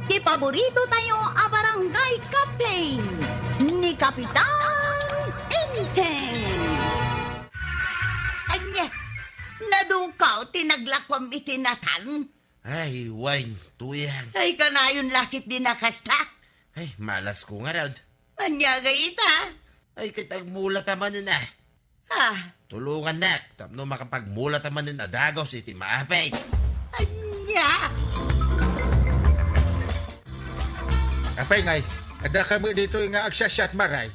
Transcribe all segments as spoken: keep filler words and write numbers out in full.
Ti paborito tayo a barangay captain, ni Kapitan Enteng. Anya, nadukaw ti naglakuam iti natang? Ay, wen, Tuyang. Ay, kanayon lakit di nakasta? Ay, malas ko ngarud. Anya gayta? Ay, ket agmulat a manen a. Ah. Tulongannak tapno makapagmulat a manen a dagus iti maapay. Anya? Apay ngay, adda kami ditoy nga agsiasiat maray.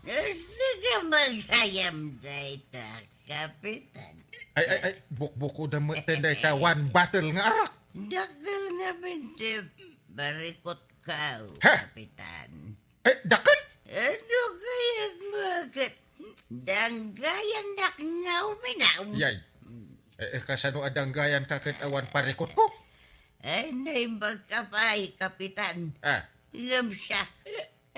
Eh, sige, maggayam dayta, Kapitan. Ay, ay, ay, bukbuko da mo ten dayta one bottle nga arak. Dakkel nga bente, barikot ka, Ha? Kapitan. Eh, dakkel? Ano kaya bakit? Danggayan nak nga uminam. Yay. Eh, eh, kasano a danggayan ka ket awan parikot ko? Ay, naimbag ka pay, Kapitan. Ah. Ngem siya.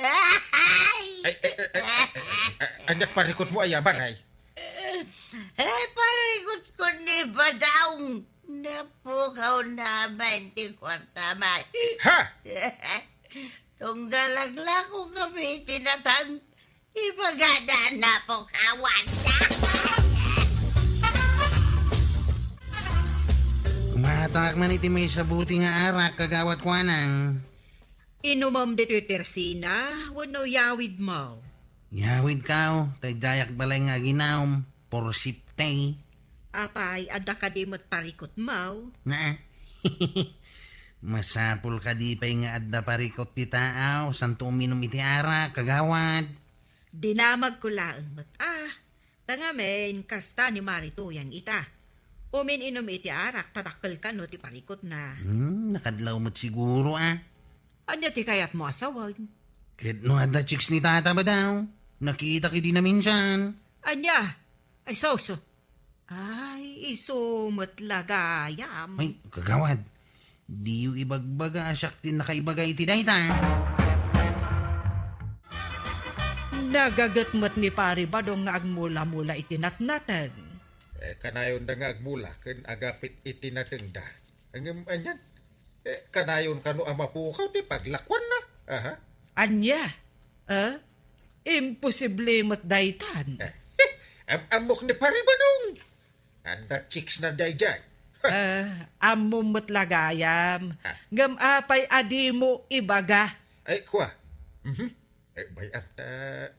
Ay! Ay, ay, ay, ay, ay, ay, ay, aniak parikot mo, ay, aman, ay? Ay, parikot ko ni Badong. Napukaw naman ti kwarta, may. Ha? Tunggal aglako kami iti natang, ibagada napukawan. Kumatak man iti may sabuti nga arak, kagawad kuanang. Inumem ditoy tersina, wenno yawid mo? Yawid kao, tay dayak balay nga aginawm. Porsipte. Apay, adda kadi met parikot mo? Naa. Masapul kadi pay nga adda parikot ti taaw, santo uminum iti arak, kagawad? Dinamagko laeng met, ah. Ta ngamin, kasta ni Mari Tuyang ita. Umin-inum iti arak, ta dakkel kano ti parikotna. Hmm, nakadlaw met siguro, ah. Ania ti kayatmo a sawen? Ket no adda chicks ni Tata Badaw, nakitak idi naminsan. Ania? Ay, sus. Ay, isu met la gayam. Ay, kagawad, diyo ibagbaga a siak ti nakaibaga iti dayta. Nagaget met ni Pari Badong nga agmula-mula iti natnateng. Eh, kanayonda nga agmula ken agapit iti natengda. Ngem anian? Eh, kanayon kano a mapukaw ti paglakuanna? Aha. Ania? Eh? Imposible met daytan. Eh, am-, ammok ni Pari Badong. Adda chicks na daydiay. Eh, ammom met la gayam. Ah. Ngem apay a dimo ibaga? Ay, kua. Mhm. Eh, bay-am ta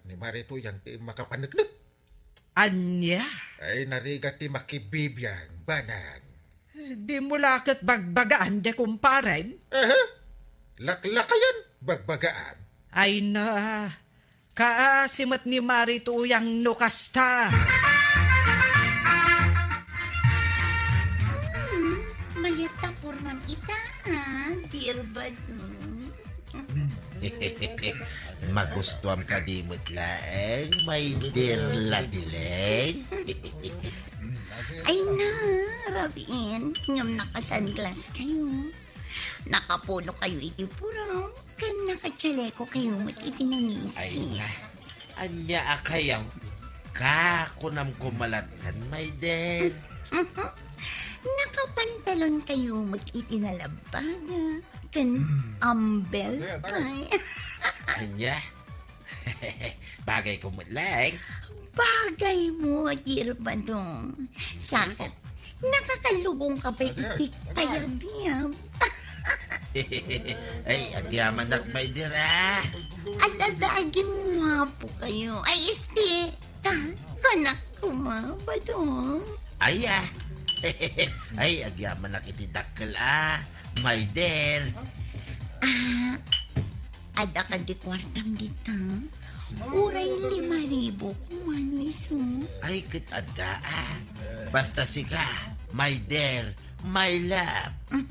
ni Mari Tuyang ti makapaneknek. Ania? Ay, narigat ti makibibiang, banang. Dimo la ket bagbagaan, di kumparem? Aha. Laklakayan, bagbagaan. Ay na, kaasi met ni Mari Tuyang no kasta. Hmm, mayat ta pormam ita, ah, Dear Badong. Magustuam kadi met laeng, my dear Ladileng. Ay na, Rabin, ngem naka-sunglass kayo. Nakapuno kayo iti puraw, ken nakachaleko kayo met iti nangisi. Ay na. Ania a kayaw? Kakunam ko malatan, my dear. Nakapantalon kayo met iti nalabbaga, ken Hmm. Ambel, ay. Ania? Bagay ko met laeng. Bagay mo, Dear Badong. Sakat, nakakalugong ka pa iti kayabiyab. Ay, agyamanak, my dear, ah. Adada, agin mo po kayo. Ay, este, ka, kanak ko, ma, Badong. Ay, ah. Ay, agyamanak iti dakkel, ah. My dear. Ah, adda kan ti kuartam dita? Uray lima ribu kumano isu. Ay, ket adda, ah. Basta sika, my dear, my love.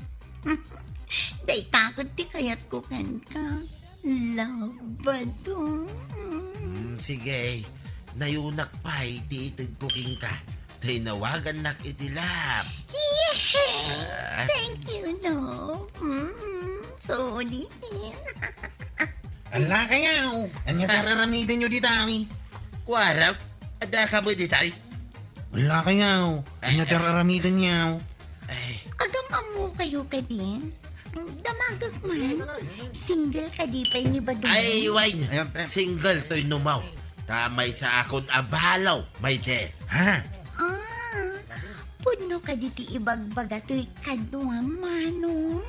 Dayta ket ti kayatko kenka. Love, Badong. Hmm, sige. Nayunak pay ti itedko kenka. Tinawagannak iti love. Yehey! Ah. Thank you, love. Mm, sulitin. Ala kayaw! Ania ti ar-aramidenyo dita, wi? Kuarok, adda ka mo dita, wi? Ala kayaw! Ania ti ar-aramidenyo? Ay. Agam-ammo kayo kadi? Damagek man. Single kadi pay ni Badong? Ay, wen. Ayan, pre. Single toy numaw. Ta maysaakon a balaw, my dear. Ha? Ah, pudno kadi ti ibagbaga toy kaduam, Manong?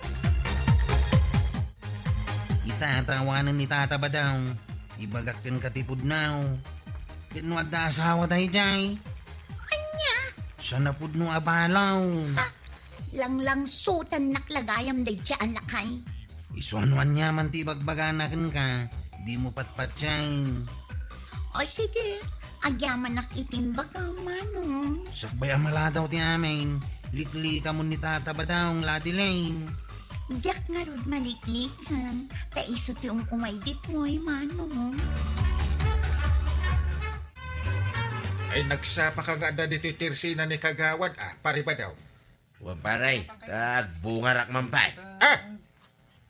Ita, tawanen ni Tata Badong. Ibagak kenka ti pudno. Ket no adda asawa daydiay? Ania? Saan a pudno a balaw? Ha? Langlangsutannak la gayam daydiay a lakay. Isu no aniaman ti ibagbagana kenka, dimo patpatien. O sige, agyamanak iti imbagam, Manong. Sakbay a maladaw ti amin, liklikamon ni Tata Badong, Lady Lane. Diak ngarud maliklikan, ta isu ti um-umay ditoy, Manong. Ay, nagsapaka nga adda ditoy tersina ni Kagawad, a, Pare Badong. Wen, pare, ta agbungarak man pay. Ah!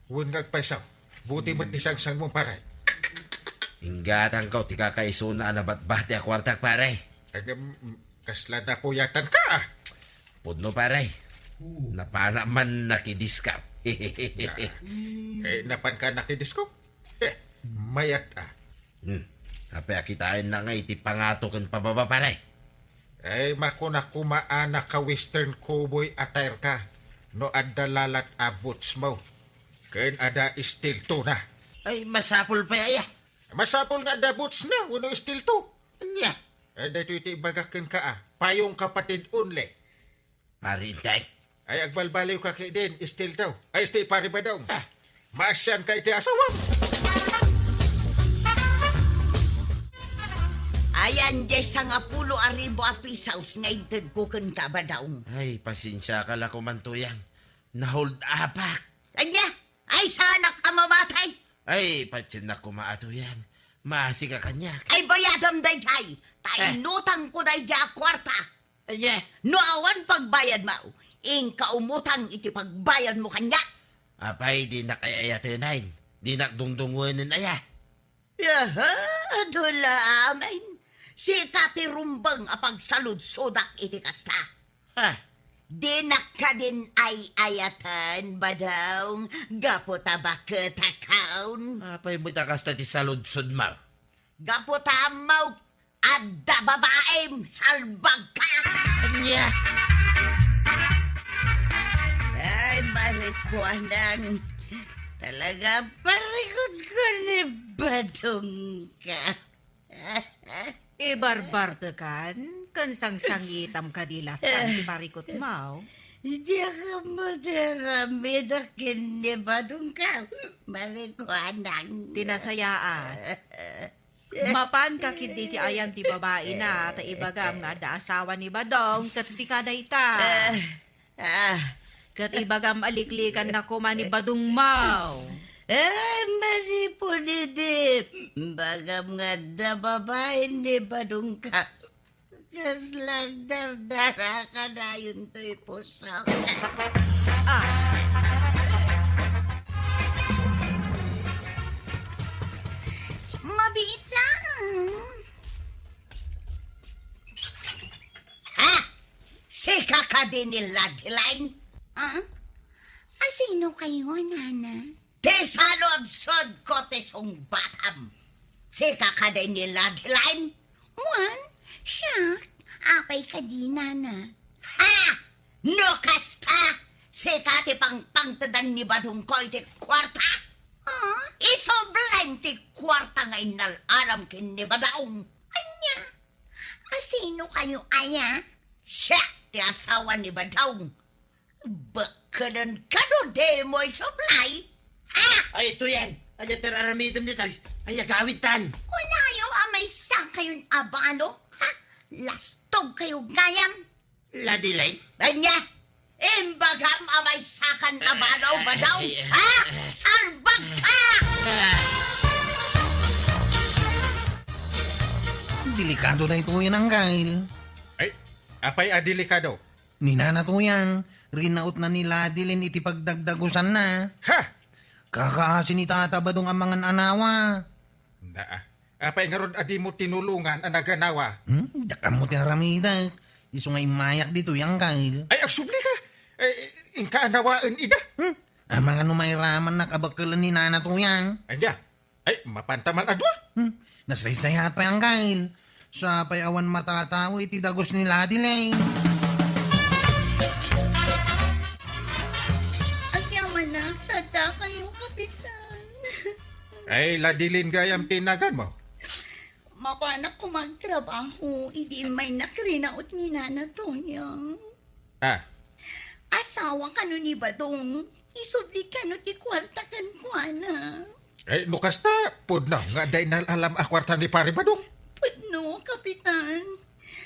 Wen nga agpayso. Buti met ti sangsangmo, pare. Inggatangko ti kakaisuna a nabatbati a kuartak, pare. Ay, mm, kasla napuyatanka, a. Pudno, pare. Napanak man nakidiskam. Ay, napanka nakidisko? Heh, mayat, a. Hmm. Apay a kitaennak nga iti pangato ken pababa, pare? Ay, makunak koma a naka-western cowboy attire ka no adda lalat a bootsmo ken adda steel toe na. Ay, masapul pay aya. Masapul nga adda boots na wenno steel toe. Ania? Ay, daytoy ti ibagak kenka, a. Payong kapatid only. Pare Inday. Ay, agbalbaliwka ketdin, steel toe. Ay, steel, Pare Badong. Ah. Maasianka iti asawam. Ayan, diay sangapulo a ribu a pesos nga intedko kenka, Badong. Ay, pasensiaka la koman, Tuyang. Na-hold up-ak. Ania? Ay, saanak a mamatay? Ay, patiennak koma a, Tuyang. Maasika kaniak. Ay, bayadam daydiay. Ta Eh. inutangko daydiay a kuarta. Ania? No awan pagbayadmo, inka umutang iti pagbayadmo kaniak. Apay, dinak ay-ayaten. Dinak dungdungwenen aya. Aha, adu la amin. Sika ti rumbeng a pagsaludsodak iti kasta. Ha? Dinak kadin ay-ayaten, Badong, gapu ta baketakon. Apay met a kasta ti saludsodmo? Gapu ta ammok, adda babaim, salbagka! Ania? Ay, Marikuanang, talaga, parikutko ni Badongka. Ibarbartekan, ken sangsangitam kadi latta ti parikutmo? Diak ammo ti aramid a ken ni Badongka, Marikuanang. Ti nasayaat. Mapanka ketdi iti ayan ti babaina, ta ibagam nga adda asawa ni Badong, ket sika dayta. Ah, ah. Ket ibagam a liklikanna koma ni Badongmo. Ah, manipud idi, ibagam nga adda babain ni Badongka. Kasla agdardara kadayonto ti pusok. Ah. Mabiit lang. Ha? Sika kadi ni Ladyline? Ah? Asino kayo, Nana? Ti saludsodko ti sungbatam. Sika kadi ni Ladyline? Wen, siak. Apay kadi, Nana? Ha! No kasta, sika ti pangpangtedan ni Badongko iti kuarta? Ah? Isublim ti kuarta nga innal-alam ken ni Badong. Ania? Asino kayo aya? Siak ti asawa ni Badong. Bakkelenka no dimo isublay? Ha? Ay, Tuyang! Ania ti ar-aramidem ditoy? Ay, agawidtan! Kunayo a maysa kayon a balo? Ha? Lastog kayo gayam? Ladyline? Ania? Imbagam a maysakan a balo, Badong? Ay, ay, ay. Ha? Salbagka! Delikado daytoy, Angkel. Ay, apay a delikado? Ni Nana Tuyang, rinautna ni Ladyline iti pagdagdagusanna. Ha? Kakaasi ni Tata Badong a mangan-anawa. Naa. Apay ngarud a dimo tinulongan a naganawa? Hmm? Diak ammo ti aramidek. Isu nga immayak ditoy, Angkel. Ay, agsublika! Ay, inka anawaen ida? Hmm? Amangan no mairamannak a bakelen ni Nana Tuyang. Ania? Ay, mapanta man a dua? Hmm, nasaysayaat pay, Angkel. Sapay awan matatao iti dagus ni Lady Lane. Agyamanak, tadda kayo, Kapitan. Ay, Lady Lane gayam ti naganmo. Mapanak koma agtrabaho, idi immay nakrinaut ni Nana Tuyang. Ah. Asawa kano ni Badong, isubli kano ti kuarta kenkuana. Ay, no kasta, pudno nga adda inal-alam a kuarta ni Pari Badong. Pudno, Kapitan.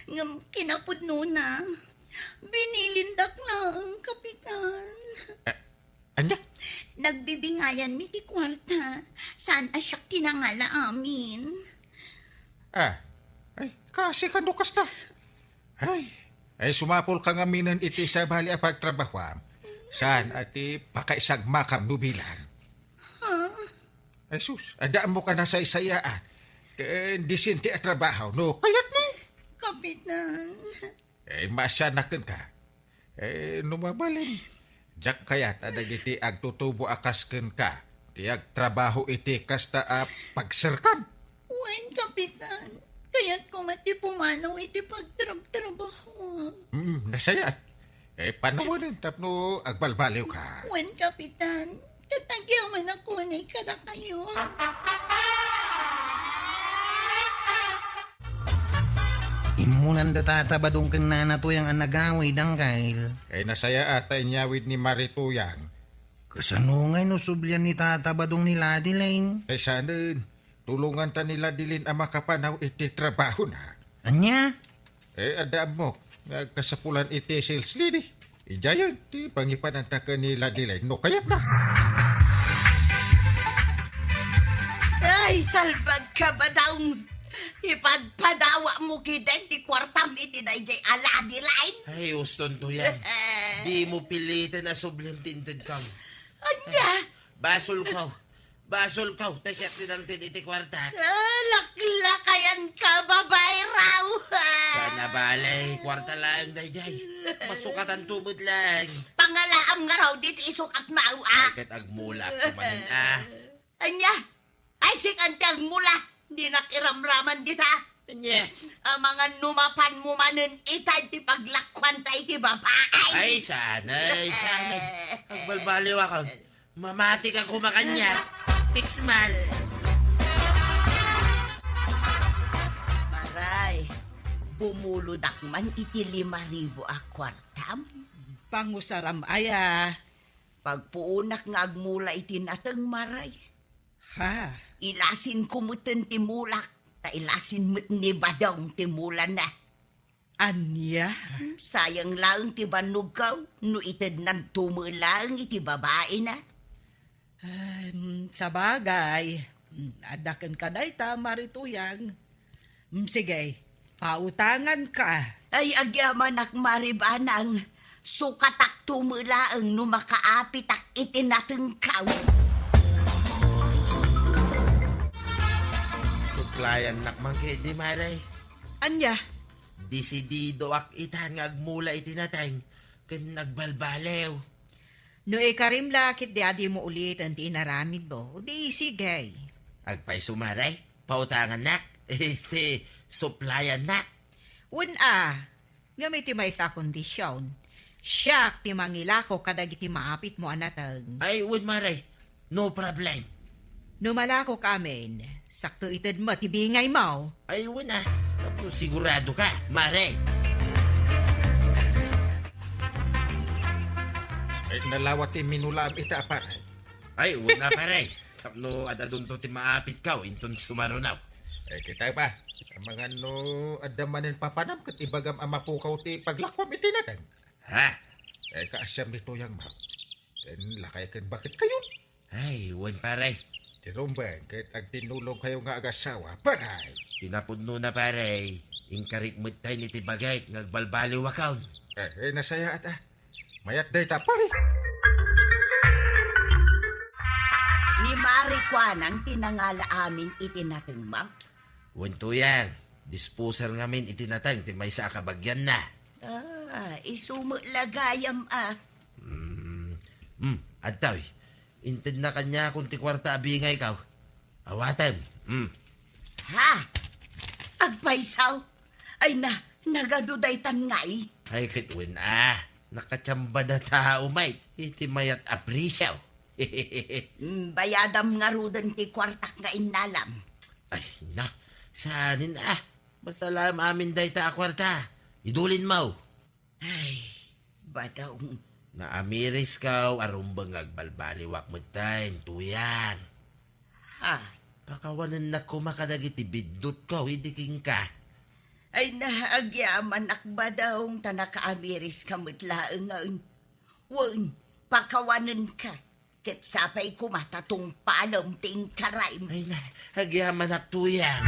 Ngem kinapudnona, binilindak laeng, Kapitan. Ah, ania? Nagbibingayanmi ti kuarta. Saan a siak ti nangala amin. Ah, ay, kasi kano kasta? Ay, ay, sumapulka ngaminen iti sabali a pagtrabahoam. Saan a ti pakaisagmakam no bilang? Ha? Ay, sus, adda ammok a nasaysayaat. Ken disente a trabaho, no kayatmo? Kapitan. Eh, maasiannak kenka. Eh, no mabalin, diak kayat a dagiti agtutubo a kas kenka ti agtrabaho iti kasta a pagserkan. Wen, Kapitan. Kayatko met ti pumanaw iti pagtrabtrabaho. Mm, nasayaat. Eh, panawanen tapno agbalbaliwka. Wen, Kapitan. Ket agyamanak unay kadakayo. Immunan da Tata Badong ken Nana Tuyang a nagawid, Angkel. Ay, nasayaat ta inyawid ni Mari Tuyang. Kasano ngay no sublian ni Tata Badong ni Lady Lane? Ay, saanen. Tulonganta ni Lady Lane a makapanaw iti trabahona. Ania? Eh, adda ammok nga agkasapulan iti sales lady. Idiayen ti pangipananta ken ni Lady Lane no kayatna. Ay, salbagka, Badong! Ipadpadawatmo ketdin ti kuartam iti daydiay a Lady Lane. Ay, uston, Tuyang. Dimo piliten a sublian ti intedkam. Ania? Basolko. Basolko, ta siak ti nangted iti kuartak. Ah, laklakayanka, babaeraw. Saan a bale, kuarta laeng daydiay. Masukatanto met laeng. Pangalaam ngarud iti isukatmo, a. Ay, ket agmulak manen, a. Ania? Ay, sika ti agmula. Dinak iramraman dita. Ania? Amangan no mapanmo manen itay ti paglakuanta iti babai. Ay, saan, ay, saan. Agbalbaliwakon. Mamatika koma kaniak. Piksman. Maray, bumulodak man iti lima ribu a kuartam. Pangusaram aya. Pagpuonak nga agmula iti nateng, Maray. Ha? Ilasinko metten ti mulak, ta ilasin met ni Badong ti mulana. Ania? Sayang laeng ti bannogko no itednanto met laeng iti babaina. Em, sabagay, adda kenka dayta, Mari Tuyang. Mm, sige, pautanganka. Ay, agyamanak, Mari Banang. Sukatakto met laeng no makaapitak iti natengko. Suplayannak man ketdi, Mare. Ania? Desididoak ita nga agmula iti nateng ken agbalbaliw. No ikarim la ketdi a dimo uliten ti inaramidmo, di sige. Agpayso, Mare? Pautangannak? Este, suplayannak? Wen a, ngem iti maysa a kondision, siak ti mangilako kadagiti maapitmo a nateng. Ay, wen, Mare. No problem. No malako ka amin, sakto ited met ti bingaymo. Ay, wen a. Tapno sigurado ka, Mare. Ay, nalawa ti minulaam ita a pare. Ay, wen a, pare. Tapno ad-adunto ti maapitko, inton sumaruno. Ay, kita pa. Amangan no adda manen papanam ket ibagam a mapukaw ti paglakuam iti nateng. Ha? Ay, kaasiam ni Tuyangmo. Ken lakay ken baketkayon. Ay, wen, pare. Ti rumbeng ket agtinnulongkayo nga agasawa, pare. Ti napudnona, pare. Inkarik metten iti bagik nga agbalbaliwakon. Eh, eh, nasayaat, a. Mayat dayta, pare. Ni Mari Kuanang ti nangala amin iti natengmo? Wen, Tuyang, disposer ngamin iti nateng ti maysa a kabagianna. Ah, isu met la gayam, a. Mm, mm, Adtoy, intedna kaniakon ti kuarta a bingayko. Awatem. Hmm. Ha? Agpayso? Ay na, nagadu daytan ngay? Ay, ket wen a. Nakatiamba da tao, may. Iti mayat a presyo. Mm, bayadam ngaruden ti kuartak nga innalam. Ay, na. Saanen a. Basta laeng amin dayta a kuarta. Idulinmo. Ay, Badong. Naamirisko a rumbeng nga agbalbaliwak metten, Tuyang. Ha? Pakawanennak koma kadagiti biddutko idi kenka. Ay na, agyamanak, Badong, ta nakaamiriska met laengen. Wen, pakawanenka. Ket sapay koma ta tungpalem ti inkarem. Ay na, agyamanak, Tuyang.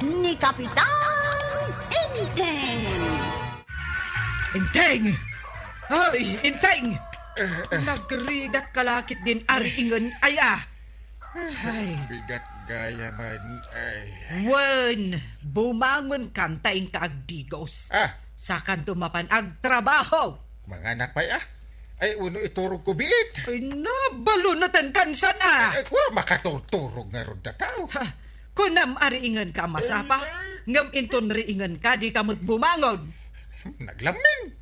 Ni Kapitan Enteng. Enteng! Ay, Enteng! Eh, eh. Nagrigat ka lakit din ariingen, ay, ah. Ay. Bigat gaya man, ay. Wen, bumangon kan ta inka agdigos. Ah. Sakanto mapan agtrabaho. Manganak pay, ah. Ay, uno iturog ko biit. Ay, nabalo na ten kansan, ah. Ay, kua, makaturturog nga rod da tao. Ha, kunam ariingen ka masapa, ngem inton riingen ka, di ka met bumangon. Naglamming.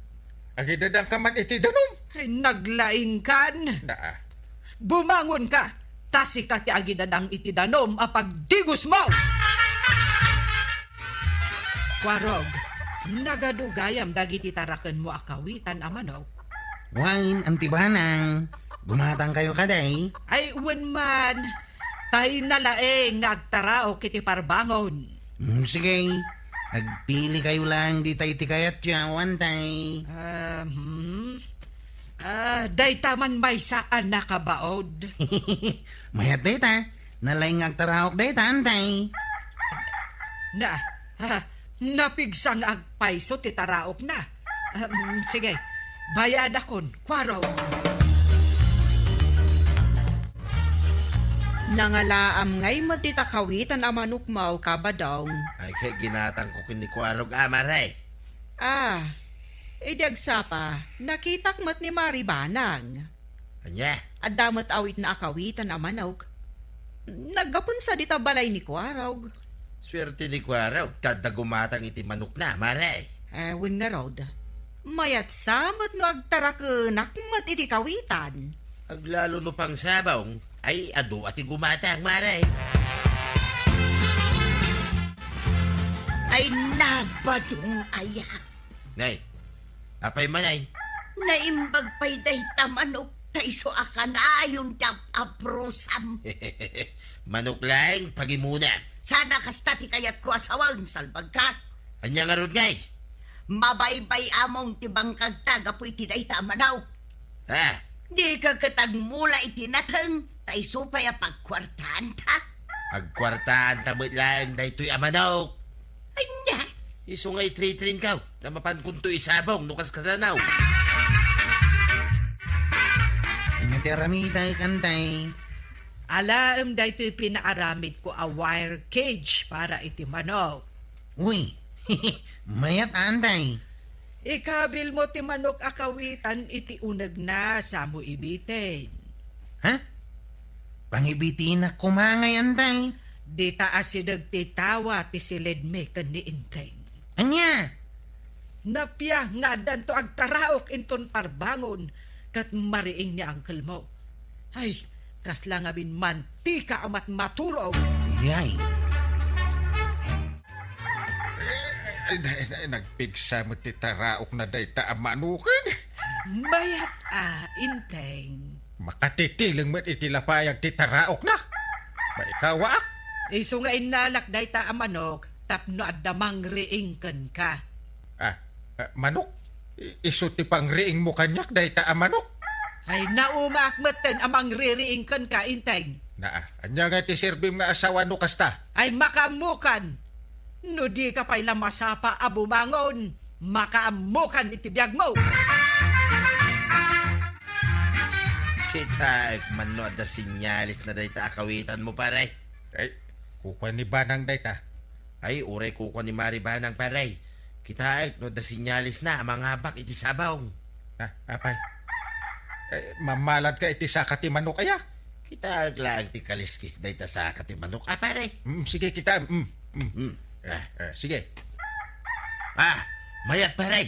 Agidadang ka man iti danum. Ay, naglaing kan. Naa. Bumangon ka, ta sika ti agidadang iti danum a pagdigos mo. Kuarog, nagadu gayam dagiti tarakenmo a kawitan a manok? Wen, Auntie Banang, gumatang kayo kadi? Ay, wen man. Tay nalaeng nga agtaraok iti parbangon. Mm, sige. Agpili kayo lang dita iti kayatyo, Auntie. Ah, hmm. Ah, dayta man maysa a nakabaod. Mayat dayta. Nalaing nga agtaraok dayta, Auntie. Na, ha, napigsa nga agpayso ti taraokna. Um, sige, bayadakon, kuarog. Nangalaam ngay met ti takawitan a manokmo, Kabadong. Ay, ket ginatangko ken ni Kuarog, a, Mare. Ah, idi agsapa, nakitak met ni Mari Banang. Ania? Adda met awitna a kawitan a manok. Naggapunsa dita balay ni Kuarog. Suerte ni Kuarog, ta adda gumatang iti manokna, Mare. Eh, wen ngarud. Mayat sa met no agtarakenak met iti kawitan. Aglalo no pangsabong, ay adu a ti gumatang, Mare. Ay, nabadong aya. Nay, apay man ay? Naimbag pay dayta manok ta isu a kanayon ti ap-aprusam. Manok laeng pagimuna. Sana kasta ti kayatko a sawen, salbagka. Ania ngarud ngay? Mabaybay-among ti bangkagta gapu iti dayta a manok. Ha? Dika ket agmula iti nateng, ta isu pay a pagkuartaanta. Agkuartaanta met laeng daytoy a manok. Ania? Isu nga itritrinko, ta mapankonto isabong no kaskasano. Ania ti aramidek, Auntie? Alaem daytoy pinaaramidko a wire cage para iti manok. Uy, mayat, Auntie. Ikabilmo ti manok a kawitan iti unegna, samo ibiten. Ha? Pangibitinak koma ngay, Auntie. Dita asideg ti tawa ti silidmi ken ni Enteng. Ania? Napia nga addanto agtaraok inton parbangon ket mariing ni uncle mo. Ay, kasla ngamin mantika a matmaturog. Yay. Ay, na, na, nagpigsa met ti taraokna dayta a manuken. Mayat a, Enteng. Makatitileng met iti lapayag ti taraokna. Maikawaak. Isu nga innalak dayta a manok tapno adda mangriing kenka. Ah, ah, manok? I-, isu ti pangriingmo kaniak dayta a manok? Ay, naumaak metten a mangririing kenka, Enteng. Naa, ania nga ti serbim nga asawa no kasta? Ay, makaammokan. No dika pay la masapa a bumangon, makaammokan iti biagmo. Kitaek man no adda senyales na dayta a kawitanmo, pare. Ay, kukua ni Banang dayta. Ay, uray kukua ni Mari Banang, pare. Kitaek no adda senyales na a mangabak iti sabong. Ah, apay. Eh, mamalad ka iti saka ti manok, aya? Kitaek laeng ti kaliskis dayta saka ti manok, a, pare. Mm, sige, kita. Mm, mm. Mm. Eh, eh, sige. Ah, mayat, pare.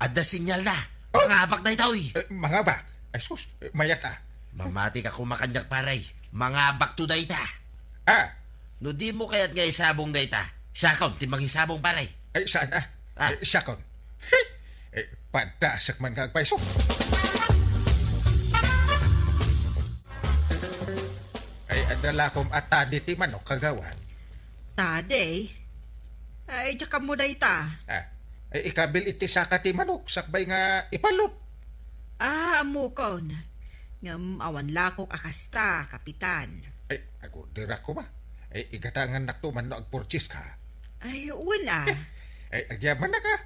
Adda sinyal na. Oh! Mangabak daytoy. Eh, mangabak? Ay, sus, eh, mayat, ah. Mamati ka koma kaniak, pare. Mangabak to dayta. Ah. No dimo kayat nga isabong dayta, siakon ti mangisabong, pare. Ay, saan, ah? Ah. Eh, siakon. He! Eh, padasek man nga agpayso. Ay, adda lakom a tadi ti manok, kagawad. Tadi? Ay, diak ammo dayta. Ah, ay, ikabil iti saka ti manok, sakbay nga ipallot. Ah, ammokon. Ngem awan lakok a kasta, Kapitan. Ay, agorderak koma. Ay, igatangannakto man no agpurchase ka. Ay, wen a. Ay, agyamanak a.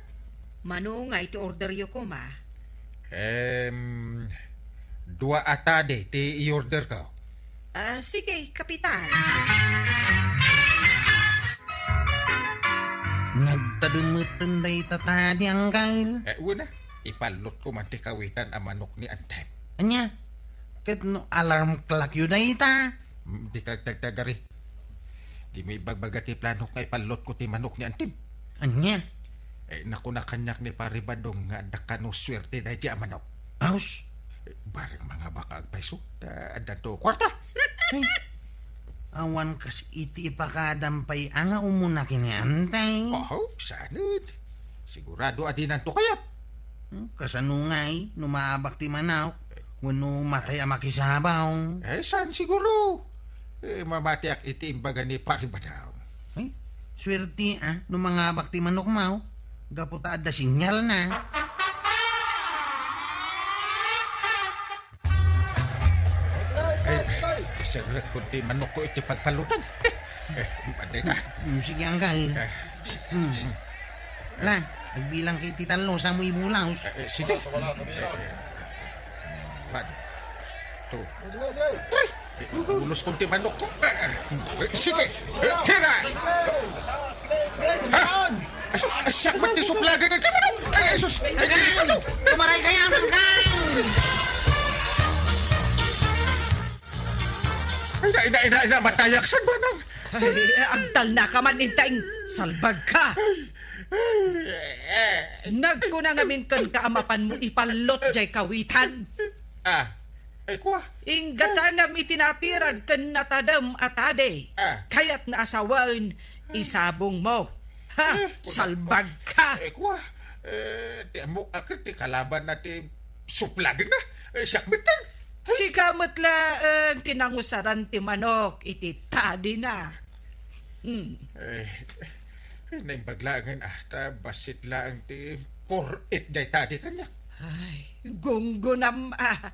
Mano nga iti orderyo koma? Em, dua a tadi ti i-order ko. Ah, sige, Kapitan. Nagtademeten dayta tadi, Angkel. Eh, wen a. Ipallot ko man ti kawitan a manok ni Antep. Ania? Ket no alarm clock yo dayta? Mm, dika agtagtagari. Dimo ibagbaga ti planok nga ipallot ko ti manok ni Antep. Ania? Eh, nakuna kaniak ni Pare Badong nga adda kano suerte daydi a manok. Aus? Eh, bareng mangabak agpayso, ta addanto kuarta. Ay, awan kas iti ipakadam pay a nga umuna ken ni Antep. Oh, saan? Sigurado a dinanto kayat. Hmm, kasano ngay no maabak ti manok wenno matay a makisabaw? Eh, saan siguro? Eh, mamatiak iti imbaga ni Pare Badong. Ay, suerte, ah, no mangabak ti manokmo, gapu ta adda sinyal na. Ay, ay, iserrek ko ti manokko iti pagpallotan. Eh, patay ka. Mm, sige, Angkel. Eh. Mm. Ala, agbilang ka iti tallo, sa mo ibulaos. Eh, eh, sige. Eh, eh, one, two, three. Eh, ulos ko ti manokko. Eh, eh, sige. Eh, tira! Ha? Ay, sus, ay, siak man ti suplagan ti manok. Ay, ay, sus. Ay, ay, ay, ay. Tumaray kaya, Angkel! Ay, na, na, na, na, matayak sa manang. Ay, agtalna ka man, Inteng. Salbag ka. Nagkuna ngamin kenka a mapanmo ipallot jay kawitan. Ah, ay, kua. Inggatangam iti natirad ken natadem a tadi. Ah. Kayat nga asawen, isabong mo. Ha, eh, kuna-, salbag ka. Eh, kua. Eh, ti ammok a ket ti kalaban na ti suplagen na. Eh, siak metten. Sika met laeng ti nangusaran ti manok iti tadi na. Hmm. Eh, eh, naimbag laengen, ah, ta bassit laeng ti kur-it jay tadi kaniak. Ay, gunggunam, ah.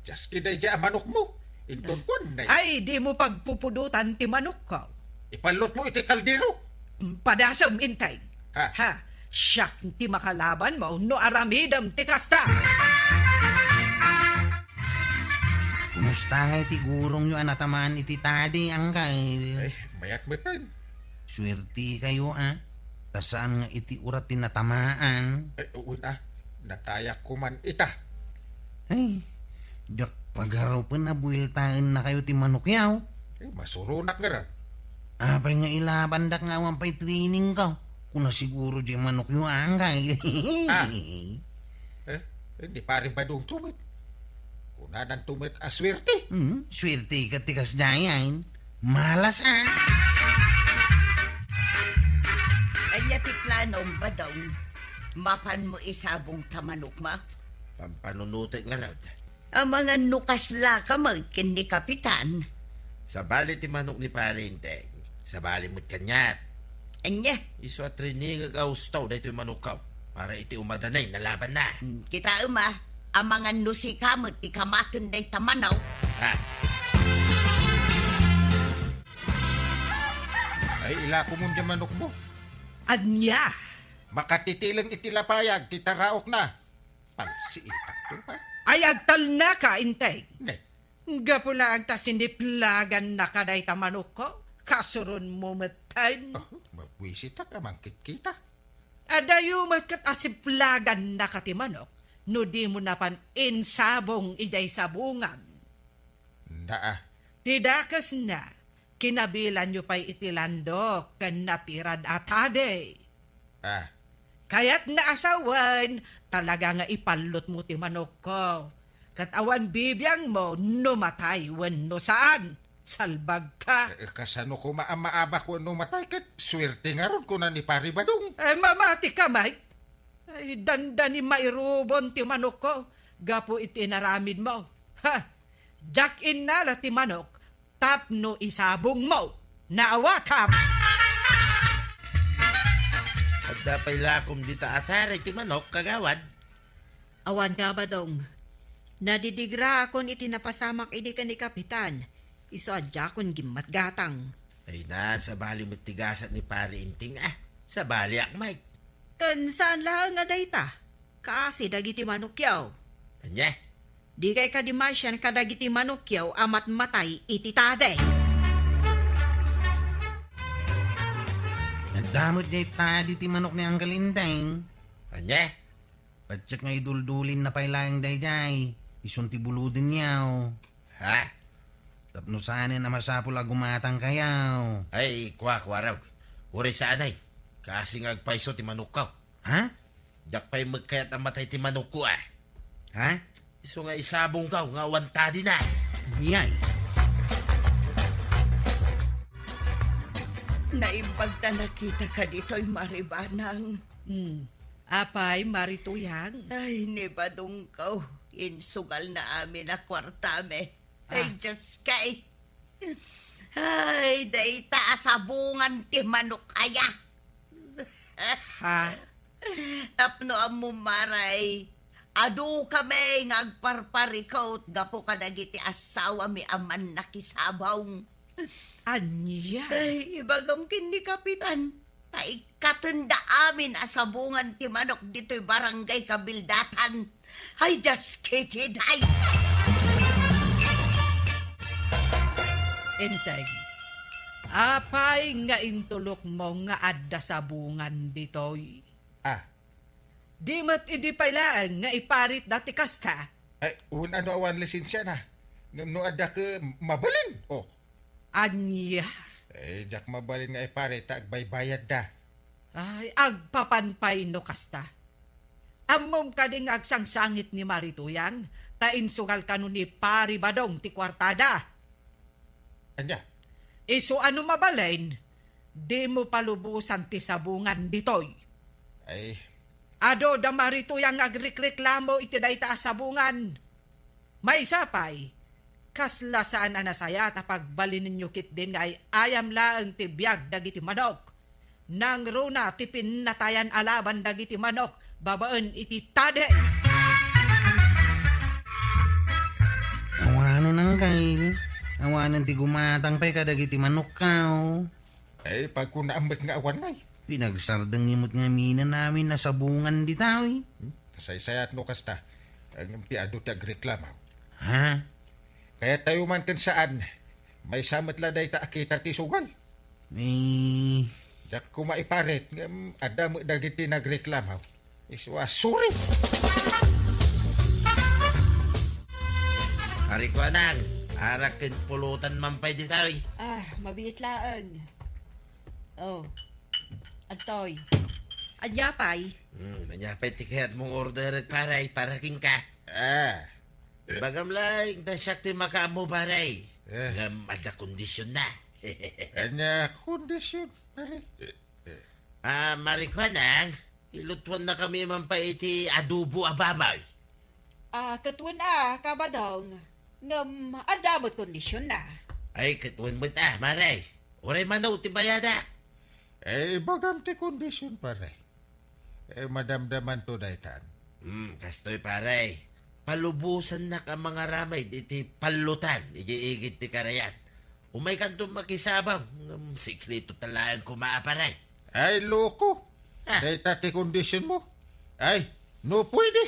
Diaski daydi a manokmo. Inton kuan, nay. Ay, dimo pagpupudotan ti manokko. Ipallotmo iti kaldero. Padasem, Inteng. Ha? Ha? Siak ti makalabanmo no aramidem ti kasta. Kumusta ngay ti gurongyo a natamaan iti tadi, Angkel? Ay, mayat metten. Suertikayo, a. Ta saan nga iti urat ti natamaan. Ay, wen a. Natayakko man ita. Ay, diak pagarupen a bueltaennakayo ti manokyo. Ay, masuronak ngarud. Apay nga ilabandak nga awan pay trainingko? Kuna siguro diay manokyo, Angkel. Ah. Eh, eh, ni Pare Badong to met. Kunananto met a suerte. Hmm, suerte ket ti kasdiay. Malas, a. Ania ti planom, Badong? Mapanmo isabong ta manokmo? Pampanunotek ngarud. Amangan no kasla ka met ken ni Kapitan. Sabali ti manok ni Pare Inteng. Sabali met kaniak. Ania? Isu a trainingek a ustaw daytoy manokko para iti umadanay nalabanna. Hmm, kitaem a, amangan no sika met ti kamaten dayta manok. Ha? Ay, ilakomon diay manokmo. Ania? Makatitileng iti lapayag ti taraokna. Palsiitakto, ha? Ay, agtalnaka, Inteng. Ne? Gapu laeng ta siniplagannaka dayta manokko, kasuronmo metten. Oh, mabuisitak a mangkitkita. Adayo met ket a siplagannaka ti manok, no dimo napan insabong idiay sabongan. Naa. Ti dakesna, kinabilanyo pay iti landok ken natirad a tadi. Ah. Kayatna a sawen, talaga nga ipallotmo ti manokko. Ket awan bibiangmo no matay wenno saan. Salbagka. Eh, kasano koma a maabak wenno matay ket suerte ngarud, kuna ni Pari Badong. Eh, mamatika, Mike. Ay, dandani mairubon ti manokko gapu iti inaramidmo. Ha! Diak innala ti manok tapno isabongmo. Naawatam! Adda pay lakom dita a tari ti manok, kagawad? Awan nga, Badong. Nadidigraakon iti napasamak idi ken ni Kapitan, isu a diakon gimmatgatang. Ay na, sabali met ti gasat ni Pari Inting, ah. Sabaliak, Mike. Ken saan laeng a dayta, kaasi dagiti manokyo. Ania? Dikay kadi masian kadagiti manokyo a matmatay iti tadi. Nagdamot jay tadi ti manok ni Uncle Inting. Ania? Patiek nga iduldulinna pay laeng daydiay, isun ti buludenyo. Ha? Tapno saanen a masapul a gumatangkayo. Ay, kua, kuarog. Uray saanay. Kaasi nga agpayso ti manokko. Ha? Diak pay met kayat a matay ti manokko, ah. Ha? Isu nga isabongko nga awan tadina. Yay. Naimbag ta nakitaka ditoy, Mari Banang. Hmm. Apay, Mari Tuyang? Ay, ni Badongko, insugalna amin a kuartami. Ay, ah. Diyos kay. Ay, dayta a sabongan ti manok aya. Ha? Tapno ammom, Mari, adu kami nga agparparikut gapu kadagiti assawami a mannakisabong. Ania? Ay, ibagam ken ni Kapitan, ta ikkatenda amin a sabongan ti manok ditoy barangay Kabildatan. Ay, just kidding, ay! Enteng, apay nga intulokmo nga adda sabongan ditoy? Ah. Di met idi pay laeng nga iparitda ti kasta? Ay, wen-a no awan lisensiana. Ngem no adda ket mabalin. Oh. Ania? Eh, diak mabalin nga iparit ta agbaybayadda. Ay, agpapan pay no kasta. Ammom kadi nga agsangsangit ni Mari Tuyang, ta insugal kano ni Pari Badong ti kuartada? Ania? Isu a no mabalin, dimo palubosan ti sabongan ditoy. Ay. Adu da Mari Tuyang nga agrikreklamo iti dayta a sabongan. Maysa pay, kasla saan a nasayaat a pagbalinenyo ketdin nga ay-ayam laeng ti biag dagiti manok. Nangruna ti pinnatayan a laban dagiti manok babaen iti tadi. Awanen, Uncle. Awanen ti gumatang pay kadagiti manokko. Eh, pagkunaam met nga awan ngay. Pinagsardeng met ngamin a sabongan ditoy. Hmm? Kasaysayaat no kasta. Ngem ti adu ti agreklamo. Ha? Kayat tayo man ken saan, maysa met la dayta a kita ti sugal. Eh. Diak koma iparit, ngem adda met dagiti nagreklamo. Isu a, sorry. Ari ko, anang, arak ken pulutan man pay ditoy. Ah, mabiit laeng. Oh. Adtoy. Ania pay? Hmm, ania pay ti kayat mong order, pare, para kenka? Ah. Ibagam laeng ta siak ti makaammo, pare. Eh. Ngem adda kondisionna. Ania kondisyon, pare? Ah, Mari Juana, ilutuannakami man pay iti adobo a baboy. Ah, ket wen a, Kabadong. Ngem adda met kondisionna. Ay, ket wen met a, pare. Uray mano ti bayadak. Eh, ibagam ti kondisyon, pare. Eh, madamdamanto daytan. Hmm, kastoy, pare. Palubosannak a mangaramid iti pallutan idiay igid ti karayan. Umaykanto makisabong, ngem sekreto ta laeng koma a, pare. Ay, loko. Ah. Dayta ti kondisyonmo. Ay, no pwede.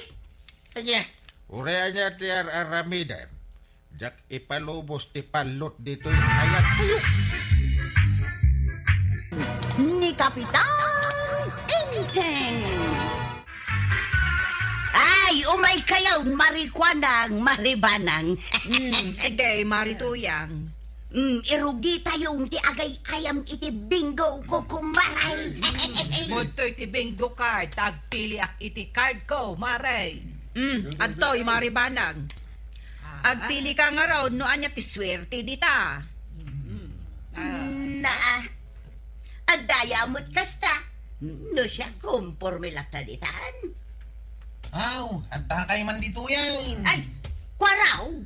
Ania? Uray ania ti ar-aramidem, diak ipalubos ti pallot ditoy ayat tayo. Ni Kapitan Enteng. Ay, umay kayo, Mari Kuanang, Mari Banang. Hmm, sige, Mari Tuyang. Hmm, irugi tayo ti agay-ayam iti bingo, kukumaray. Mudto iti bingo card, agpiliak iti card ko, Mari. Hmm, adtoy, Mari Banang. Ah. Agpili ka ngarud no ania ti suerte dita. Hmm. Ah. Na, adda aya met kasta. No siak, komporme latta ditan. Aw, adda kay man ditoy ay. Ay, Kuarog.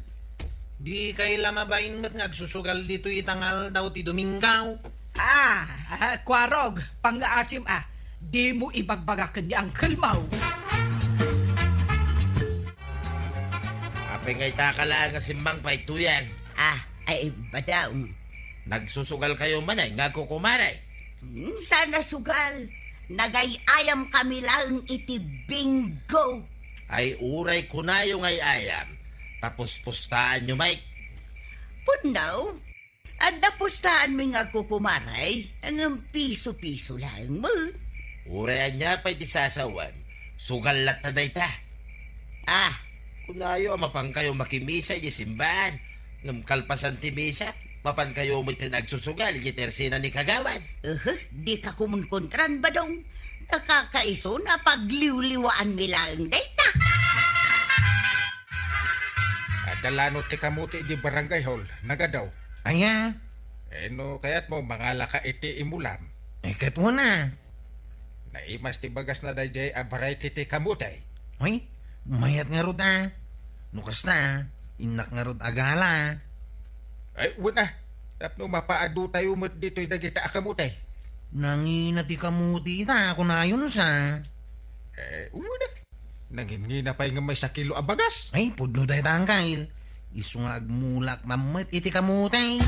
Di kay la mabain met nga agsusugal ditoy ita nga aldaw ti Domingo. Ah, ah, Kuarog, pangngaasim a. Dimo ibagbaga ken ni Uncle Mau. Apay nga ita ka laeng nga simmangpay, Tuyang? Ah, ay, Badong. Nagsusugal kayo man ay nga agkukumare? Hmm, sana sugal. Nagay-ayam kami laeng iti bingo. Ay, uray kunayo nga ay-ayam. Tapos pustaanyo, Mike. Pudno, adda pustaanmi nga agkukumare, ngem piso-piso laeng met. Uray ania pay ti sasawem, sugal latta dayta. Ah. Kunayo a mapankayo makimisa iti simbaan, ngem kalpasan ti misa, mapankayo met ti nagsusugal iti tersina ni Kagawad. Uhu, di ka kumunkontran, Badong. Kakakaiso na pagliwliwaanmi laeng dayta. Adda lanot ti kamote iti barangay hall, nagadaw. Aya? Eh, no kayatmo, mangalaka iti imulam. Eh, ket una. Naimas ti bagasna daydiay a variety ti kamote. Ay, mayat ngarud a. No kasta, innak ngarud agala. Ay, wen a. Tapno mapaadu tayo met ditoy dagita a kamote. Nangina ti kamote ita, kunayon sa. Eh, wen a. Nangingina pay nga maysa kilo a bagas. Ay, pudno dayta, Angkal. Isu nga agmulak mammet iti kamote.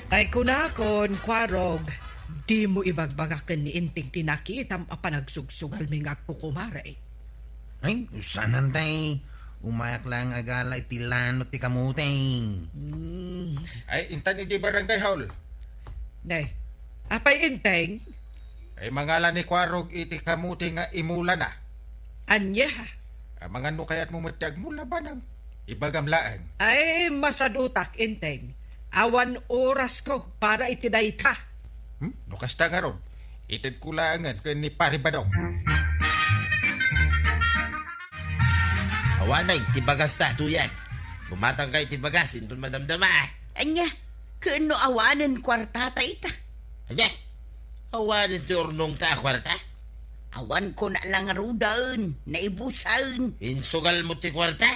Ay, kunakon, Kuarog, dimo ibagbaga ken ni Enteng ti nakitam a panagsugsugalmi nga agkukumare. Ay, saan tay? Umayak lang agala iti lanot ti kamote. Hmm. Ay, intan iti barangay hall. Nay, apay Enteng? Ay, mangala ni Kuarog iti kamote nga imulana. Ania? Amangan no kayatmo met ti agmula, Banang. Ibagam laeng. Ay, masadutak, Enteng. Awan orasko para iti dayta. Hmm? No kasta ngarud, itedko laengen ken ni Pari Badong. Awanen ti bagasta, Tuyang. Gumatangka iti bagas inton madamdama. Ania? Ken no awanen kuartata ita? Ania? Awanen ti urnongta a kuarta? Awan ko na lang ruden, naibusen. Insugal mo ti kuarta?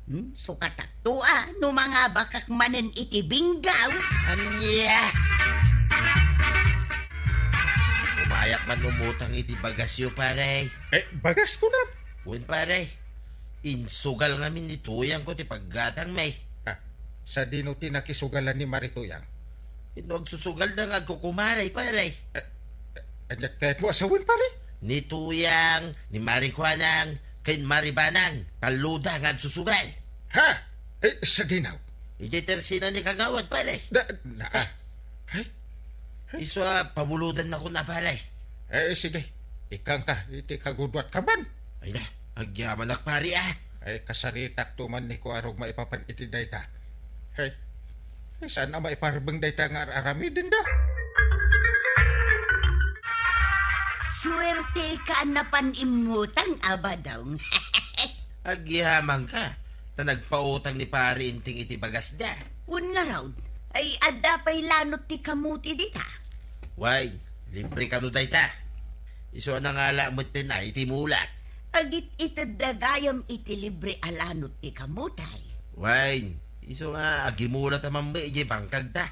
Hmm, sukatakto a, no mangabakak manen iti binggaw. Ania? Umayak man umutang iti bagasyo, pare. Eh, bagas ko na. Wen, pare. Insugal ngamin ni Tuyang ko ti paggatang, may. Ah, sadino ti nakisugalan ni Mari Tuyang? Ino agsusugal da nga agkukumare, pare? Eh, eh, aniat kayat mo a sawen, pare? Ni Tuyang, ni Mari Kuanang, ken Mari Banang, tallo da nga agsusugal. Ha? Eh, sadino? Idiay tersina ni Kagawad, pare. Na, na, ah. Ay? Isu a, pabulodannakon a, pare. Eh, sige. Ikkanka, iti kagudwat ka man. Ay na, agyamanak, pare, ah. Ay, kasaritakto man ni Kuarog maipapan iti dayta. Hey. Ay, saan a maiparbeng dayta nga ar-aramidenda? Suerte ka napan immutang, Abadong. Agyamanka, ta nagpautang ni Pare Enteng iti bagasda. Wen ngarud, ay adda pay lanot ti kamote dita. Wen, libre kano dayta. Isu a nangala metten a iti mulak. Agit-itedda gayam iti libre a lanot ti kamote. Wen, isu nga agimula ta mambe idiay bangkagta.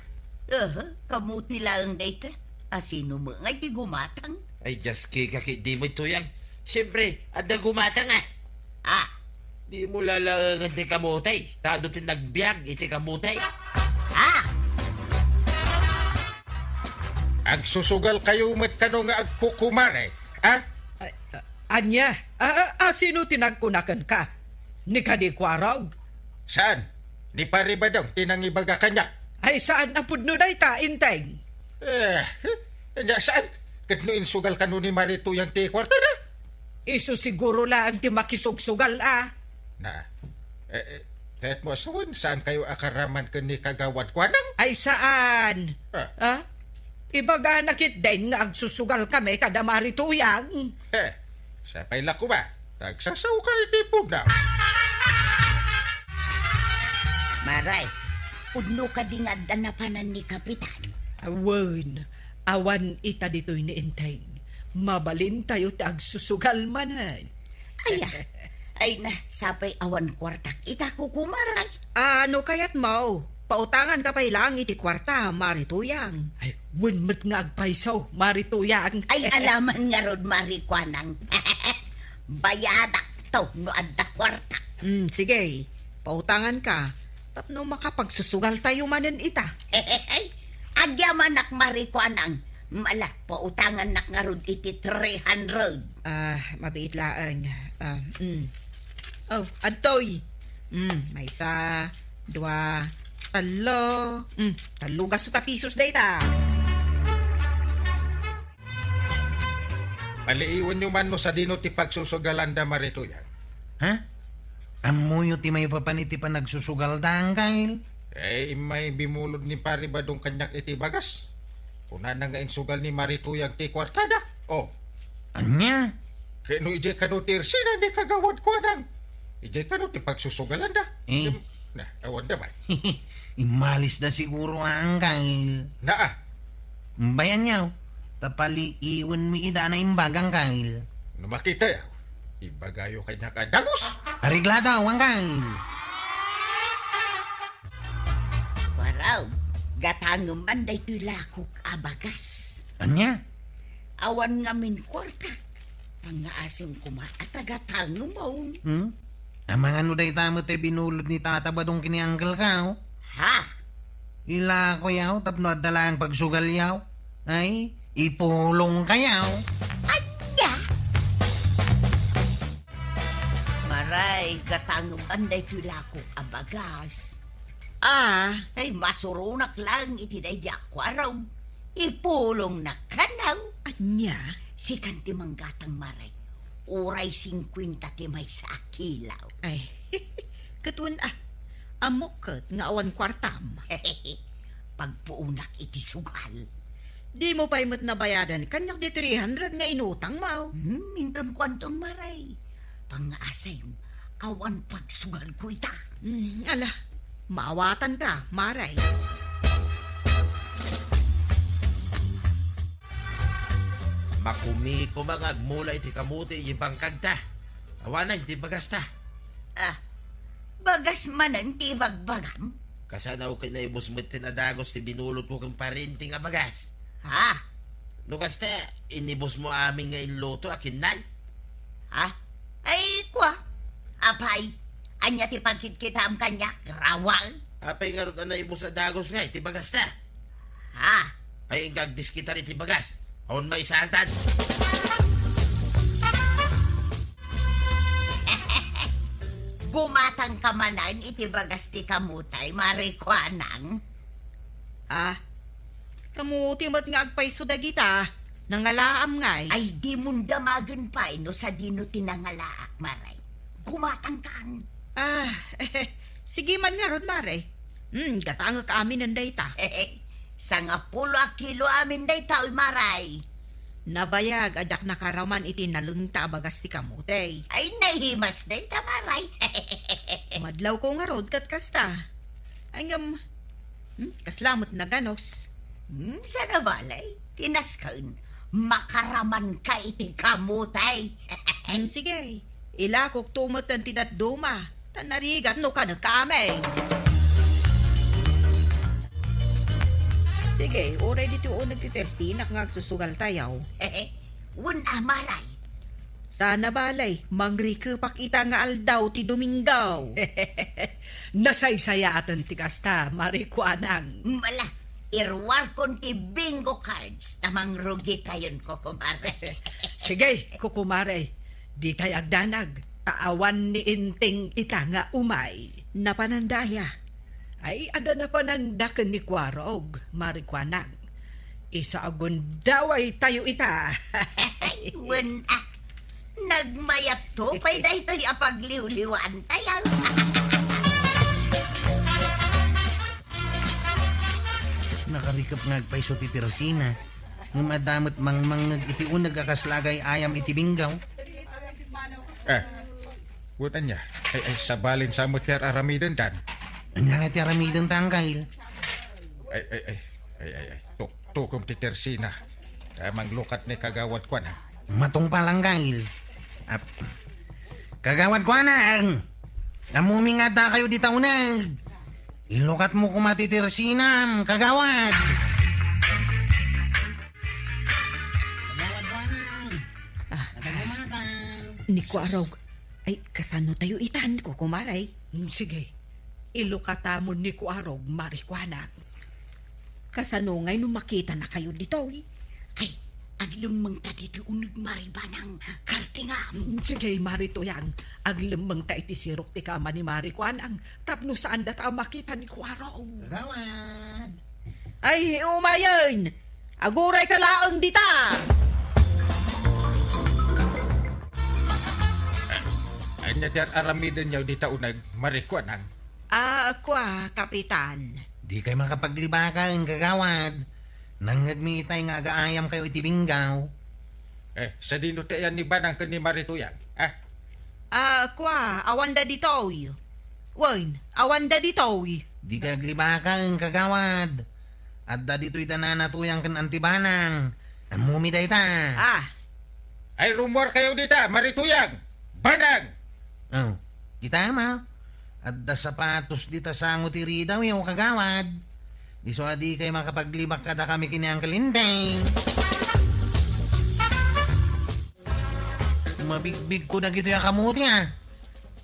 Aha, kamote laeng dayta. A sino met ngay ti gumatang? Ay, dias kika ketdi met, Tuyang. Siempre, adda gumatang, ah. Ah. Dimo lalaengen ti kamote, ta adu ti nagbiag iti kamote. Ah! Agsusugal kayo met kano nga agkukumare, ah? Ay, ah, ania? Ah, ah, ah, sino ti nagkuna kenka? Ni kadi Kuarog? Saan? Ni Pare Badong ti nangibaga kaniak. Ay, saan a pudno dayta, Enteng? Eh, ania saan? Ket no insugal kano ni Mari Tuyang ti kuarta na? Isu siguro laeng ti makisugsugal, a. Na, eh, eh, kayatmo a sawen, saan kayo a karaman ken ni Kagawad Kuanang? Ay, saan? Ah. Ah? Ibagana ketdin nga agsusugal kami kada Mari Tuyang. Eh, sapay la koma, ta agsasaoka iti pudno. Maray, pudno kadi nga adda napanan ni Kapitan? Awan, awan ita ditoy ni Enteng. Mabalintayo ti agsusugal manen. Aya, ay na, sapay awan kuartak ita, Kuko Maray. A, no kayatmo, pautanganka pay laeng iti kuarta, Mari Tuyang. Ay, wen met nga agpayso, Mari Tuyang. Ay, alaman ngarud, Mari Kuanang. Bayadakto no adda kuarta. Hmm, sige, pautanganka tapno makapagsusugaltayo manen ita. Agyamanak, Mari Kuanang. Ala, pautangannak ngarud iti three hundred. A, mabiit laeng. A, mm. O, adtoy. Mm, maysa, dua, tallo. Mm, tallo gasto ta pesos dayta. Paliiwenyo man no sadino ti pagsusugalanda, Mari Tuyang. Ha? Ammoyo ti maipapan iti panagsusugalda, Angkel? Eh, immay bimulod ni Pari Badong kaniak iti bagas. Kunana nga insugal ni Mari Tuyang ti kuartada. O. Ania? Ket no idiay kano ti ersina ni Kagawad Kuanang, idiay kano ti pagsusugalanda? Eh. Im-, na, awan da man. Immalisda siguro, Angkel. Naa. Bay, aniaw, ta paliiwenmi ida a naimbag, Angkel. No makitayo, ibagayo kaniak a dagus. Areglado, Angkel. Warag, gatangem man daytoy lakok a bagas. Ania? Awan ngamin kuarta. Pangngaasim koma a tagatangem, aw. Hmm? Amangan no dayta met ti binulod ni Tata Badong ken ni Angkel Kao? Ha? Ilakoyaw tapno adda laeng pagsugalyaw. Ay, ipulongkayaw. Ania? Maray, gatangem man daytoy lakok a bagas. Ah, ay, masuronak laeng iti daydi a kuarog. Ipulongnak kano. Ania? Sikan ti manggatang, Maray. Uray singkuenta ti maysa a kilo. Ay, ket wen a. Ammok ket nga awan kuartam. Pagpuonak iti sugal. Dimo pay met nabayadan kaniak di three hundred nga inutangmo. Hmm, inton kuanton, Maray. Pangngaasim, awan pagsugalko ita. Hmm, ala, maawatanka, Maray. Makumiko nga agmula iti kamote iti bangkagta. Awanen ti bagasta. Ah, bagas manen ti ibagbagam? Kasano ket naibus met ti nadagus ti binulodko ken Pari Enteng a bagas? Ha? No kasta, inibusmo amin nga inluto a kinnal? Ha? Ay, kua. Apay, ania ti pagkitkitaem kaniak, Rawang? Apay ngarud a naibus a dagus nga iti bagasta? Ha? Ay, inka agdiskitar iti bagas. Awan maisaantan. Gumatangka manen iti bagas ti kamote, Mari Kuanang. Ah, kamote met nga agpayso dagita. Nangalaam ngay. Ay, dimon damagen pay no sadino ti nangalaak, Maray. Gumatangkan. Ah, sige man ngarud, Maray. Hmm, gatangek aminen dayta. Sangapulo a kilo amin dayta, oy, Maray. Nabayag a diak nakaraman iti nalengta a bagas ti kamote. Ay, naimas dayta, Maray. Madlawko ngarud ket kasta. Ay, ngem, hmm, kasla met naganus. Hmm, sana balay, ti nasken, makaramanka iti kamote. Hmm, sige, ilakokto met ti dadduma, ta narigat no kanek amin. Sige, uray ditoy uneg ti tersinak nga agsusugaltayo. Wen a, Maray. Sana balay, mangrikepak ita nga aldaw ti Domingo. Nasaysayaaten ti kasta, Mari Kuanang. Mala, iruarkon ti bingo cards ta mangrugitayon, Kuko Mare. Sige, Kuko Mare, ditay agdanag, ta awan ni Enteng ita nga umay. Napananda aya? Ay, adda napananda ken ni Kuarog, Mari Kuanang. Isu a gundawaytayo ita. Wen a. Nagmayatto pay daytoy a pagliwliwaantayo. Nakarikep nga agpayso ti Teresina, ngem adda met mangmangngeg iti uneg a kasla agay-ayam iti binggaw. Eh, wen ania? Ay, ay, sabalin sa met ti ar-aramidendan. Ania nga ti aramidenta, Anggail? Ay, ay, ay, ay, ay, ay. Tuktukom ti Teresina. Ta manglukat ni Kagawad Kuanang. Matungpal, Anggail. Ap-, Kagawad Kuanang! Ammomi nga addakayo dita uneg. Ilukatmo koma ti Teresinam, Kagawad! Kagawad Kuanang! Ah. Adda gumatang. Ni Kuarog. Ay, kasano tayo itan, kukumare? Hmm, sige. Ilukatamon ni Kuarog, Mari Kuanang. Kasano ngay no makitanakayo ditoy? Ay, aglemmengta ditoy uneg, Mari Banang, Kartingam. Hmm, sige, Mari Tuyang. Aglemmengta iti sirok ti kama ni Mari Kuanang tapno saandata a makita ni Kuarog. Kagawad! Ay, umayen! Agurayka laeng dita! Ania ti ar-aramidenyo dita uneg, Mari Kuanang? Ah, kua, Kapitan. Dikay makapaglibaken, Kagawad. Nangngegmi itay nga agaayamkayo iti binggaw. Eh, sadino ti ayan ni Banang ken ni Mari Tuyang? Ah? Ah, kua, awanda ditoy. Wen, awanda ditoy. Dikay aglibaken, Kagawad. Adda ditoy da Nana Tuyang ken Anti Banang. Ammomi dayta. Ah. Ay, rummuarkayo dita, Mari Tuyang! Banang! Oh, kitam, a? Adda sapatos dita sango ti ridaw, yo, Kagawad. Isu a dikay makapaglibak kadakami ken ni Uncle Inday. Mabigbigko dagitoy a kamuti, a.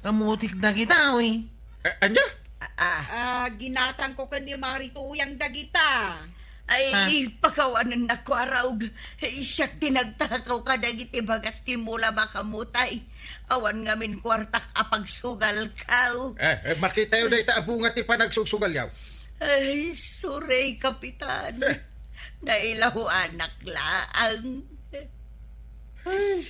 Kamutik dagita, oy. A-, ania? Ah, ah. Ah, ginatangko ken ni Mari Tuyang dagita. Ay, ah, pakawanennak, Kuarog. Siak ti nagtakaw kadagiti bagas ti mula makamuti. Awan ngamin kuartak a pagsugalkaw. Eh, eh, makitayo dayta a bunga ti panagsugsugalyo. Ay, sorry, Kapitan. Eh. Nailahuanak laang. Ay.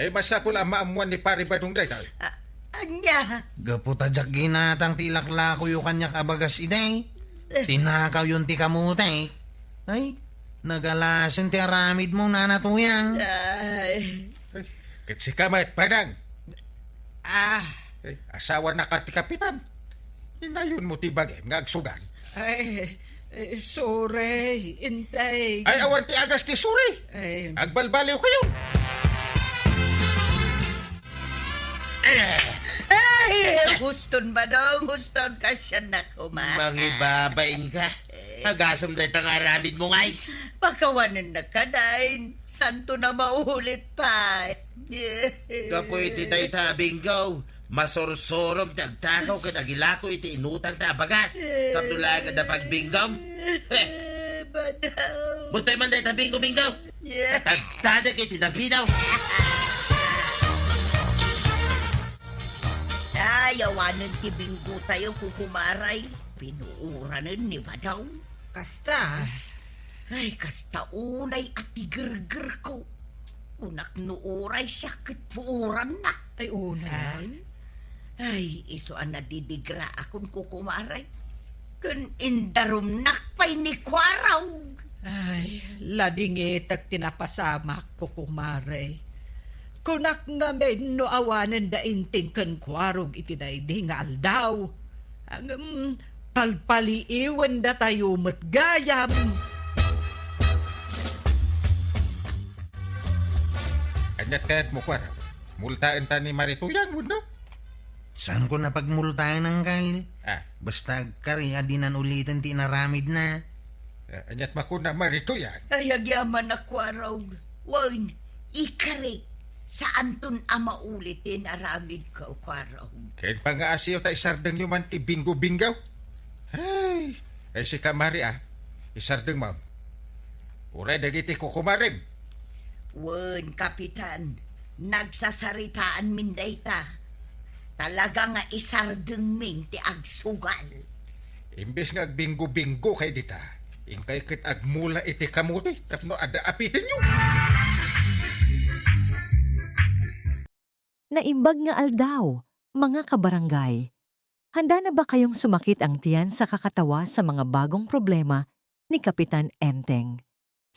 Ay, masapul a maammuan ni Pari Badong dayta. A-, ania? Gapu ta diak ginatang ti ilaklakoyo kaniak a bagas idi. Eh. Tinakawyon ti kamuti. Ay, nagalasen ti aramidmo, Nana Tuyang. Ay. Ay, ket sika met, Banang. Ah. Eh, asawanaka ti kapitan. Inayonmo ti bagim nga agsugal. Ay, eh, sorry, Inday. Ay, awan ti agas ti sorry. Ay. Agbalbaliwkayon. Ay, huston, Badong, huston, kasiannak koma. Mangibabain ka. Agasem dayta nga aramidmo ngay. Pakawanennak kadi, santon a maulit pay. Gapu iti dayta a binggaw, masursurom ti agtakaw ken agilako iti inutangta a bagas. Tapno laeng adda pagbinggom. Badaw. Butoy man dayta binggo-binggo. Tagtadek iti napinaw. Ay, awanen ti binggotayo, kukumaray. Pinuoranen ni Badaw. Kasta. Ay, kasta unay a tigergerko. Kunak no uray siak ket puoranna. Ay, unay. Ah. Ay, isu a nadidigraakon, kukumaray. Ken indarumnak pay ni Kuarog. Ay, ladingitek ti napasamak, kukumaray. Kunak ngamin no awanen da Inting ken Kuarog iti daydi nga aldaw. Ngem, palpaliiwendatayo met gayam. Ania ti kayatmo, Kuarog? Multaenta ni Mari Tuyang wenno? Saanko a pagmultaen, Anggail. Ah. Basta agkari a dinan uliten ti inaramidna. Ah, aniat makuna, Mari Tuyang? Ay, agyamanak, Kuarog. Wen, ikari. Saanton a maulit ti inaramidko, Kuarog. Ken pangaasiyo ta isardengyo man ti binggo-binggo. Ay, ay, sika, Mari, a. Isardengmo. Uray dagiti kukumarem. Wen, Kapitan, nagsasaritaanmin dayta. Talaga nga isardengmin ti agsugal. Imbes nga agbinggo-binggo kay dita, inkay ket agmula iti kamuti tapno adda apitenyo. Naimbag nga aldaw, mga kabarangay. Handa na ba kayong sumakit ang tiyan sa kakatawa sa mga bagong problema ni Kapitan Enteng?